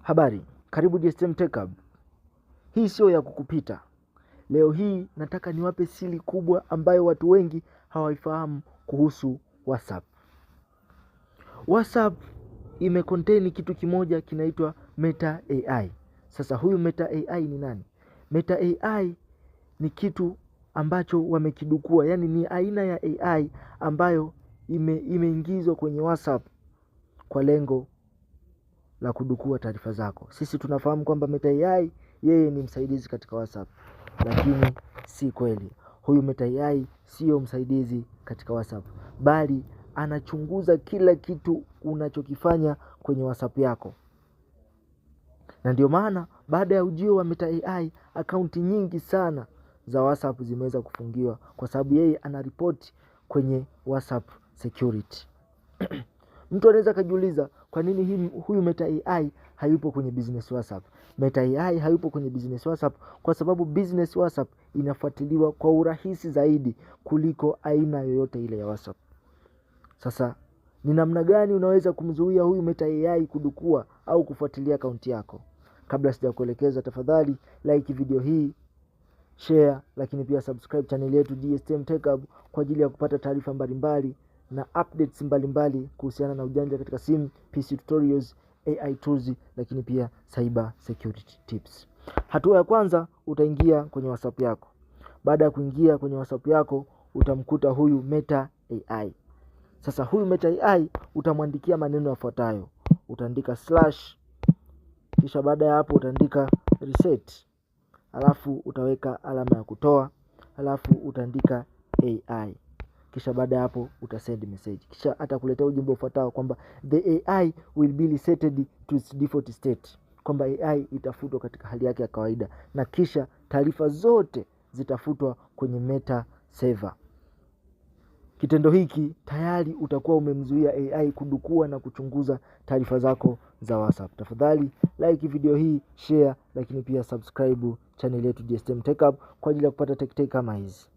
Habari, karibu DSTM Tech Hub. Hii sio ya kukupita. Leo hii nataka niwape siri kubwa ambayo watu wengi hawaifahamu kuhusu WhatsApp. WhatsApp imecontain kitu kimoja kinaitwa Meta AI. Sasa huyu Meta AI ni nani? Meta AI ni kitu ambacho wamekidukua, yaani ni aina ya AI ambayo imeingizwa kwenye WhatsApp kwa lengo la kudukua taarifa zako. Sisi tunafahamu kwamba Meta AI yeye ni msaidizi katika WhatsApp, lakini si kweli. Huyu Meta AI sio msaidizi katika WhatsApp, bali anachunguza kila kitu unachokifanya kwenye WhatsApp yako. Na ndio maana baada ya ujio wa Meta AI, akaunti nyingi sana za WhatsApp zimeweza kufungiwa kwa sababu yeye anaripoti kwenye WhatsApp security. Mtu anaweza akajiuliza kwa nini huyu Meta AI hayupo kwenye business WhatsApp? Meta AI hayupo kwenye business WhatsApp kwa sababu business WhatsApp inafuatiliwa kwa urahisi zaidi kuliko aina yoyote ile ya WhatsApp. Sasa ni namna gani unaweza kumzuia huyu Meta AI kudukua au kufuatilia akaunti yako? Kabla sijakuelekeza, tafadhali like video hii, share, lakini pia subscribe channel yetu DSTM Tech Hub kwa ajili ya kupata taarifa mbalimbali na updates mbalimbali kuhusiana na ujanja katika simu, PC tutorials, AI tools, lakini pia cyber security tips. Hatua ya kwanza, utaingia kwenye WhatsApp yako. Baada ya kuingia kwenye WhatsApp yako, utamkuta huyu Meta AI. Sasa huyu Meta AI utamwandikia maneno yafuatayo. Utaandika slash, kisha baada ya hapo utaandika reset, alafu utaweka alama ya kutoa, alafu utaandika AI. Kisha baada ya hapo utasend message. Kisha atakuletea ujumbe ufuatao kwamba the AI will be resetted to its default state, kwamba AI itafutwa katika hali yake ya kawaida na kisha taarifa zote zitafutwa kwenye Meta server. Kitendo hiki tayari utakuwa umemzuia AI kudukua na kuchunguza taarifa zako za WhatsApp. Tafadhali like video hii, share, lakini pia subscribe channel yetu DSTM Tech Hub kwa ajili ya kupata tech tech kama hizi.